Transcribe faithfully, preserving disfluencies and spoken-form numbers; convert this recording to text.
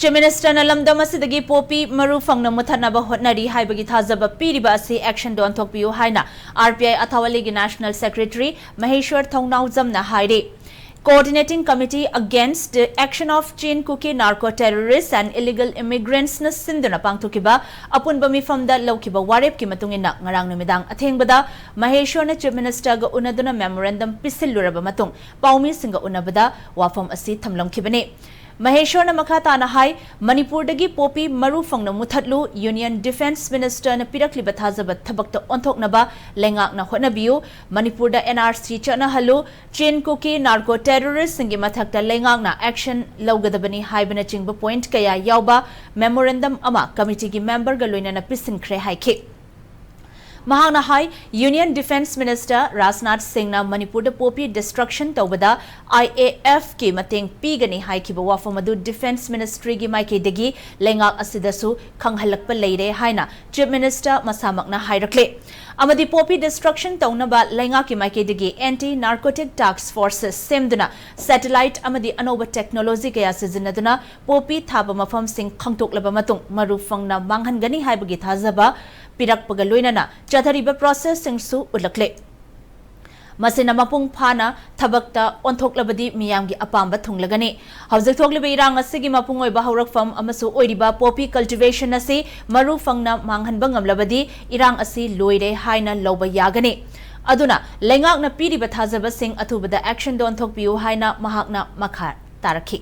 Chief Ministerꯅ ꯂꯝꯗꯝ ꯑꯁꯤꯗꯒꯤ poppy ꯃꯔꯨ ꯐꯪꯅ ꯃꯨꯊꯠꯅꯕ ꯍꯣꯠꯅꯔꯤ ꯍꯥꯏꯕꯒꯤ ꯊꯥꯖꯕ ꯄꯤꯔꯤꯕ ꯑꯁꯤ actionꯗ ꯑꯣꯟꯊꯣꯛꯄꯤꯌꯨ ꯍꯥꯏꯅ R P I ꯑꯊꯥꯋꯥꯂꯤꯒꯤ National Secretary ꯃꯍꯦꯁ꯭ꯋꯔ ꯊꯧꯅꯥꯎꯖꯝꯅ ꯍꯥꯏꯔꯤ꯫ Coordinating Committee Against the Action of Chin Kuki Narco Terrorists and Illegal Immigrantsꯅ ꯁꯤꯟꯗꯨꯅ ꯄꯥꯡꯊꯣꯛꯈꯤꯕ ꯑꯄꯨꯟꯕ ꯃꯤꯐꯝꯗ ꯂꯧꯈꯤꯕ ꯋꯥꯔꯦꯞꯀꯤ ꯃꯇꯨꯡ ꯏꯟꯅ ꯉꯔꯥꯡ ꯅꯨꯃꯤꯗꯥꯡ ꯑꯊꯦꯡꯕꯗ ꯃꯍꯦꯁ꯭ꯋꯔꯅ Chief Ministerꯒ ꯎꯅꯗꯨꯅ memorandum ꯄꯤꯁꯤꯜꯂꯨꯔꯕ ꯃꯇꯨꯡ ꯄꯥꯎꯃꯤꯁꯤꯡꯒ ꯎꯅꯕꯗ ꯋꯥꯐꯝ ꯑꯁꯤ ꯊꯝꯂꯝꯈꯤꯕꯅꯤ꯫ ꯃꯍꯦꯁ꯭ꯋꯔꯅ ꯃꯈꯥ ꯇꯥꯅ ꯍꯥꯏ, ꯃꯅꯤꯄꯨꯔꯗꯒꯤ poppy ꯃꯔꯨ ꯐꯪꯅ ꯃꯨꯊꯠꯂꯨ, Union Defence Ministerꯅ ꯄꯤꯔꯛꯂꯤꯕ ꯊꯥꯖꯕ ꯊꯕꯛꯇ ꯑꯣꯟꯊꯣꯛꯅꯕ ꯂꯩꯉꯥꯛꯅ ꯍꯣꯠꯅꯕꯤꯌꯨ, ꯃꯅꯤꯄꯨꯔꯗ N R C ꯆꯠꯅꯍꯜꯂꯨ, Chin Kuki narco terroristꯁꯤꯡꯒꯤ ꯃꯊꯛꯇ ꯂꯩꯉꯥꯛꯅ action ꯂꯧꯒꯗꯕꯅꯤ ꯍꯥꯏꯕꯅꯆꯤꯡꯕ point ꯀꯌꯥ ꯌꯥꯎꯕ memorandum ꯑꯃ committeeꯒꯤ memberꯒ ꯂꯣꯏꯅꯅ ꯄꯤꯁꯤꯟꯈ꯭ꯔꯦ ꯍꯥꯏꯈꯤ꯫ ꯃꯍꯥꯛꯅ ꯍꯥꯏ, Union Defence Minister ꯔꯥꯖꯅꯥꯊ ꯁꯤꯡꯅ ꯃꯅꯤꯄꯨꯔꯗ poppy destruction ꯇꯧꯕꯗ I A Fꯀꯤ ꯃꯇꯦꯡ ꯄꯤꯒꯅꯤ ꯍꯥꯏꯈꯤꯕ ꯋꯥꯐꯝ ꯑꯗꯨ Defence Ministryꯒꯤ ꯃꯥꯏꯀꯩꯗꯒꯤ ꯂꯩꯉꯥꯛ ꯑꯁꯤꯗꯁꯨ ꯈꯪꯍꯜꯂꯛꯄ ꯂꯩꯔꯦ ꯍꯥꯏꯅ Chief Minister ꯃꯁꯥꯃꯛꯅ ꯍꯥꯏꯔꯛꯂꯦ꯫ ꯑꯃꯗꯤ poppy destruction ꯇꯧꯅꯕ ꯂꯩꯉꯥꯛꯀꯤ ꯃꯥꯏꯀꯩꯗꯒꯤ Anti Narcotic Task Forces ꯁꯦꯝꯗꯨꯅ satellite ꯑꯃꯗꯤ ꯑꯅꯧꯕ technology ꯀꯌꯥ ꯁꯤꯖꯤꯟꯅꯗꯨꯅ poppy ꯊꯥꯕ ꯃꯐꯝꯁꯤꯡ ꯈꯪꯗꯣꯛꯂꯕ ꯃꯇꯨꯡ ꯃꯔꯨ ꯐꯪꯅ ꯃꯥꯡꯍꯟꯒꯅꯤ ꯍꯥꯏꯕꯒꯤ ꯊꯥꯖꯕ ꯄꯤꯔꯛꯄꯒ ꯂꯣꯏꯅꯅ ꯆꯠꯊꯔꯤꯕ processꯁꯤꯡꯁꯨ ꯎꯠꯂꯛꯂꯦ꯫ ꯃꯁꯤꯅ ꯃꯄꯨꯡ ꯐꯥꯅ ꯊꯕꯛꯇ ꯑꯣꯟꯊꯣꯛꯂꯕꯗꯤ ꯃꯤꯌꯥꯝꯒꯤ ꯑꯄꯥꯝꯕ ꯊꯨꯡꯂꯒꯅꯤ꯫ ꯍꯧꯖꯤꯛ ꯊꯣꯛꯂꯤꯕ ꯏꯔꯥꯡ ꯑꯁꯤꯒꯤ ꯃꯄꯨꯡ ꯑꯣꯏꯕ ꯍꯧꯔꯛꯐꯝ ꯑꯃꯁꯨ ꯑꯣꯏꯔꯤꯕ poppy cultivation ꯑꯁꯤ ꯃꯔꯨ ꯐꯪꯅ ꯃꯥꯡꯍꯟꯕ ꯉꯝꯂꯕꯗꯤ ꯏꯔꯥꯡ ꯑꯁꯤ ꯂꯣꯏꯔꯦ ꯍꯥꯏꯅ ꯂꯧꯕ ꯌꯥꯒꯅꯤ꯫ ꯑꯗꯨꯅ ꯂꯩꯉꯥꯛꯅ ꯄꯤꯔꯤꯕ ꯊꯥꯖꯕꯁꯤꯡ ꯑꯊꯨꯕꯗ actionꯗ ꯑꯣꯟꯊꯣꯛꯄꯤꯌꯨ ꯍꯥꯏꯅ ꯃꯍꯥꯛꯅ ꯃꯈꯥ ꯇꯥꯔꯛꯈꯤ꯫